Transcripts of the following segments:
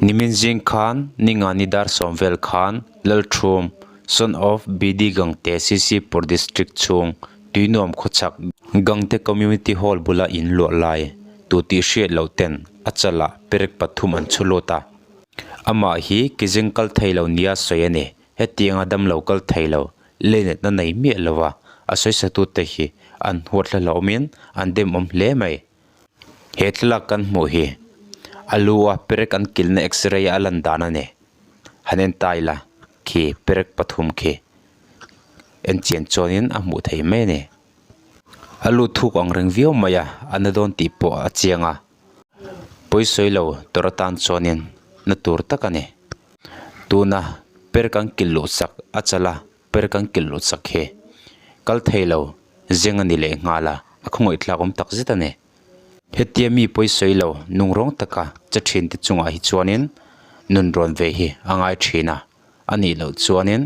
Nimin zing khan Ningani dar sawm vel khan Lalthum, son of BD Gangte CC Pur District chhung Tuinuam khawchhak Gangte Community Hall bula in luah lai tu tih hriat loh ten a chalah perek pathum an chhu lut a. Amah hi kizeng kal thei lo nia sawi a ni. Hetianga damlo kal thei lo leinetna nei miah lo a, a sawisatute hi an huat hla hlauhawmin an demawm hle mai. He thlalak kan hmuh hi a lu a perek an kilhna x-ray a lan dan a ni. Han en ta ila khi perek pathum khi en chian chuanin a hmuh thei mai a ni. A lu thuk ang reng viau mai a, a na dawn tih pawh a chiang a. Pawisawi lo tawrh atan chuanin na tur tak a ni. Tuna perek an kilh luh sak a chala Per kan kilh lut sak hi kal thei lo zeng a ni leh nghal a, a khawngaih thlak awm tak zet a ni. Hetia mi pawi sawi lo nungrawng taka che thin te chungah hi chuanin nun rawn ve hi a ngai thin a, a nih loh chuanin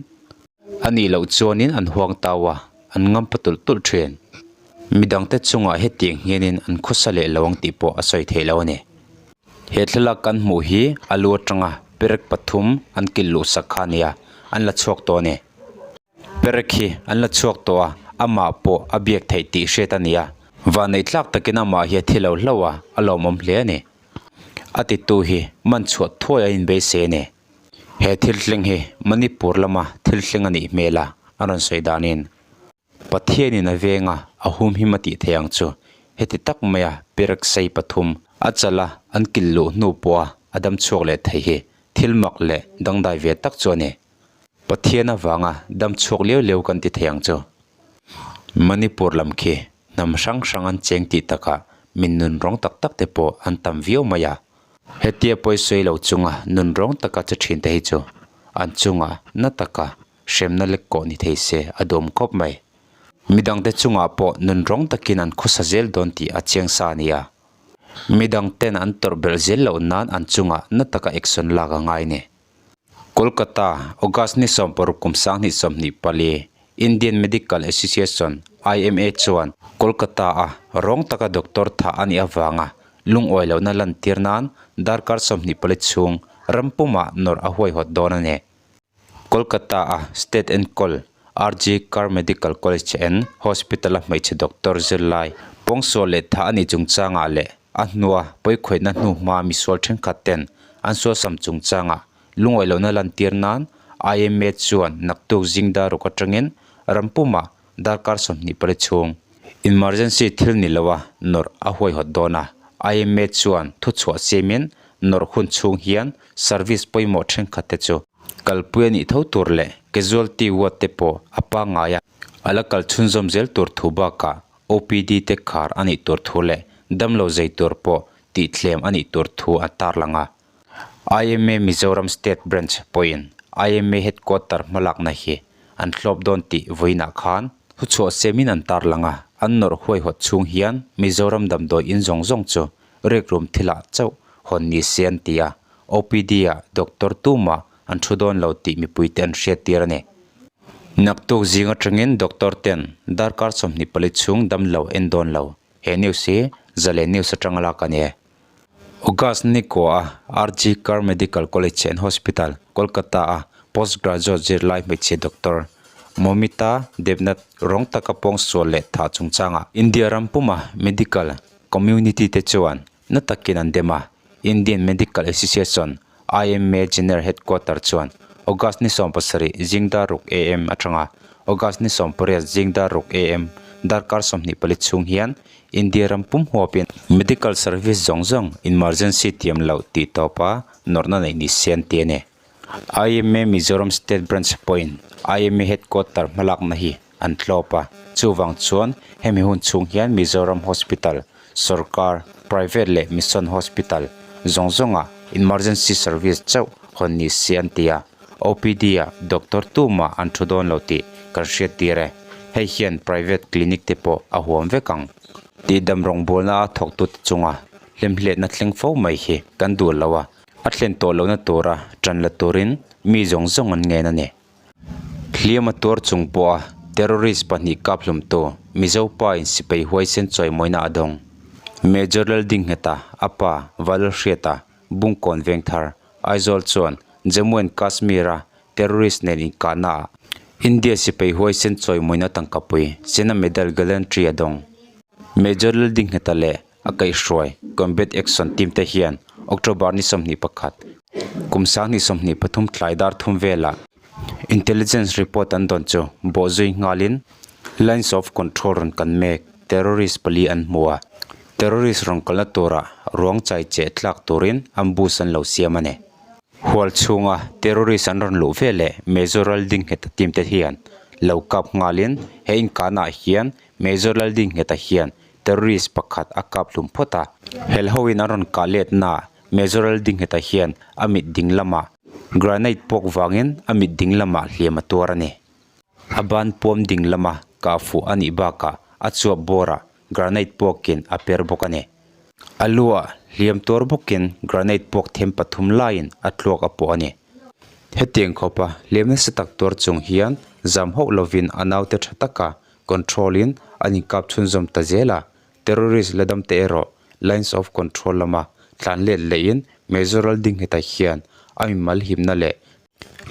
a nih loh chuanin an huang tau a, an ngam pa tulh tulh thin. Midangte chungah hetiang hianin an khawsa leh lo ang tih pawh a sawi theih lo a ni. He thlalak kan hmuh hi a lu atanga perek pathum an kilh luh sak kha a nia, an la chhuak tawh a ni. Perek hi an la chhuak tawh a, amah pawh a biak theih tih hriat a ni a, vanneih tlak takin amah hi a thi lo hlauh a, a lawmawm hle a ni. A titu hi man chhuah thuai a inbeisei a ni. He thil thleng hi Manipur lama thil thleng a nih hmel a, a rawn sawi danin. Pathianin a venga a humhim a tih theih ang chu. Heti tak maia perek sei pathum a chala an kilh luh hnu pawha a dam chhuak leh thei hi thil mak leh dangdai ve tak chu a ni. Pathian avanga dam chhuak liau liau kan ti thei ang chu. Manipur lam khi hnam hrang hrang an cheng tih takah min nun rawng tak tak te pawh an tam viau mai a. Hetia pawisawi lo chunga nun rawng taka che thin te hi chu an chunga na taka hremna lek kawh ni thei se a dawm khawp mai. Midangte chungah pawh nunrawng takin an khawsa zel dawn tih a chiang sa a nia. Midangten an tawrh belh zel loh nan an chungah na taka action lak a ngai ni. Kolkata, August ni 60 kum 2024, Indian Medical Association, IMA, chuan Kolkata-a rawng taka doctor thah a nih avanga lungawi lohna lantir nan darkar 24 chhung ram pumah nawrh a huaihawt dawn a ni. Kolkata-a State enkawl RG Kar Medical College and Hospital-a hmeichhe doctor zirlai pawngsual leh thah a nih chungchangah leh a hnua pawikhawihna hnuhma misual thenkhat ten an sualsam chungchangah lungawi lohna lantir nan IMA chuan naktuk zing daruk atangin rampumah darkar 24 chhung emergency thil ni loa nawrh a huaihawt dawn a. IMA chuan thuchhuah siamin nawrh hun chhung hian service pawimawh thenkhat te chu kalpui a nih tho tur leh casualty ward te pawh a pangngai a, a la kal chhunzawm zel tur thu bakah OPD te khar a nih tur thu leh damlo zei tur pawh tihthlem a nih tur thu a tarlang a. IMA Mizoram State Branch pawhin IMA Headquarter hmalakna hi an hlawp dawn tih vawiinah khan thuchhuah semin an tarlang a, an nawrh huaihawt chhung hian Mizoram damdawi in zawng zawng chu rikrum thilah chauh hawn ni se an ti a, OPD-ah doctor tumah an thu dawn lo tih mipuite an hriattir a ni. Naktuk zing atangin doctor ten darkar 24 chhung damlo en dawn lo. He news hi Zalen News atanga lak a ni e. August ni kua a RG Kar Medical College and Hospital, Kolkata a postgraduate zirlai hmeichhe doctor Momita Debnath rawng taka pawngsual leh thah chungchangah India ram puma medical community te chuan na takin an dem a, Indian Medical Association, IMA, General Headquarter chuan August ni 70 zing dar ruk am atanga August ni 18 zing dar ruk am darkar 24 chhung hian India ram pum huapin medical service zawng zawng emergency tiam loh tih tawpa nawrhna neih ni se an ti a ni. IMA Mizoram State Branch pawhin IMA Headquarter hmalakna hi an tlawp a, chuvang chuan hemi hun chhung hian Mizoram Hospital, sorkar, private leh mission hospital zawng zawngah emergency service chauh hawn ni se an ti a. OPD-ah doctor tumah an thu dawn lo tih kan hriattir e. Hei hian private clinic te pawh a huam vek ang. Tihdam rawngbawlna a thawktute chunga hlemhletna thleng fo mai hi kan duh lo a, a thlen tawh lohna tura tan la turin mi zawng zawng an ngen a ni. Hliam a tuar chung pawha terrorist pahnih kap hlumtu Mizo pa in sipai huaisen chawimawina a dawng. Major Laldingheta, a pa, Valhriata, Bungkawn Vengthar. Aizawl chuan Jammu and Kashmir-a terrorist nen inkahnaah India sipai huaisen chawimawina tangkapui Sena Medal Gallantry a dawng. Major Laldingheta leh a kaihhruai Combat Action Team te hian October ni 21, kum 2023 tlai dar thum velah Intelligence report an dawn chu bawhzui nghalin Lines of Control rawn kan mek terrorist pali an hmu a, terrorist rawn kalna tura ruang chai cheh tlak turin ambush an lo siam a ni. Hual chhunga terrorist an rawn luh veleh Major Laldingheta team te hian lo kap nghalin he inkanah hian Major Laldingheta hian terrorist pakhat a kap hlum phawt a, helhoin an rawn kah letnaah Major Laldingheta hian a mit ding lamah granite puak vangin a mit ding lamah hliam a tuar a ni. A ban puam ding lama kah fuh a nih bakah a chuap bawrah granite puakin a per bawk a ni. A luah hliam tuar bawkin granite puak them pathum laiin a tluak a pawh a ni. Hetiang khawpa hliam nasa tak tuar chung hian zam hauh lovin a naute tha taka control in an inkap chhunzawm ta zel a, terrorist la dam te erawh lines of control lama tlan let lehin Major Laldingheta hian a mimal himna leh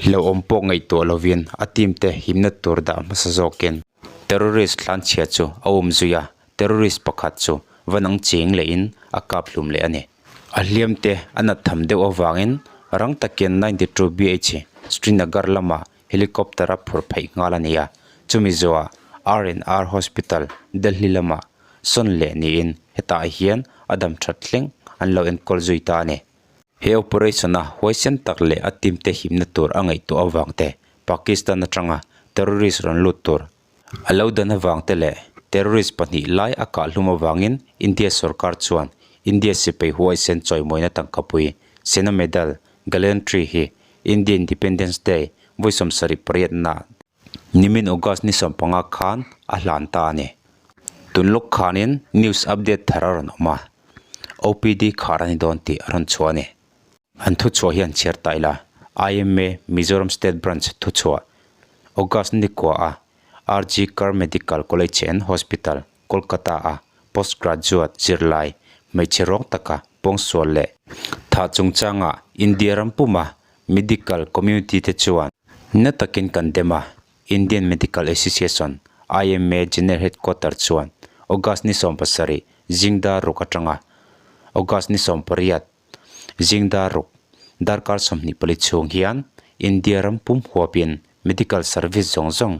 Hlauhawm pawh ngaihtuah lovin a team te himna tur dah hmasa zawkin terrorist tlanchhia chu a um zui a, terrorist pakhat chu va nang cheng lehin a kap hlum leh a ni. A hliam te a nat tham deuh avangin rang takin 92 BH Srinagar lamah helicopter a phur pheih nghal a ni a, chumi zawhah R&R Hospital Delhi lamah sawn leh niin hetah hian a dam that thleng an lo enkawl zui ta a ni. He operation a huaisen tak leh a team te himna tur a ngaihtuah avang te, Pakistan atanga terrorist rawn lut tur a lo dan avang te leh terrorist pahnih lai a kah hlum avangin India sorkar chuan India sipai huaisen chawimawina tangkapui Sena Medal Gallantry hi India Independence Day vawi 78 na nimin August ni 15 khan a hlan ta a ni. Tun lawk khanin news update thar a rawn awm a. OPD khar a ni dawn tih a rawn chhuah a ni. An thuchhuah hian chhiar ta ila, IMA Mizoram State Branch thuchhuah, August ni kua a RG Kar Medical College and Hospital, Kolkata a Post Graduate zirlai hmeichhe rawng taka pawngsual leh thah chungchanga India ram puma medical community te chuan na takin kan dem a, Indian Medical Association, IMA, General Headquarter chuan August ni 17 zingdar ruk atanga August ni 18 zingdar ruk darkar 24 chhung hian India ram pum huapin medical service zawng zawng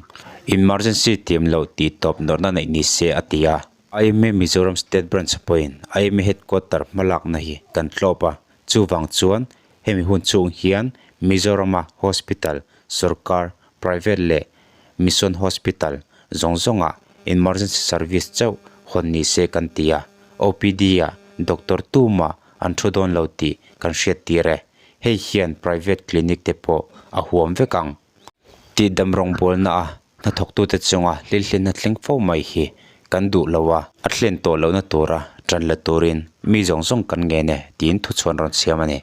emergency tiam loh tih tawp nawrhna neih ni se a ti a. IMA Mizoram State Branch pawhin IMA Headquarter hmalakna hi kan tlawp a, chuvang chuan hemi hun chhung hian Mizorama hospital Sorkar, private leh mission hospital zawng zawngah emergency service chauh hawn ni se kan ti a, OPD-ah doctor tumah an thu dawn lo tih kan hriat tir e. Hei hian private clinic te pawh a huam vek ang. Tihdam rawngbawlna a hnathawktute chunga hlilhlinna thleng fo mai hi kan duh lo a, a thlen tawh lohna tura tan la turin mi zawng zawng kan ngen e tiin thuchhuan rawn siam a ni.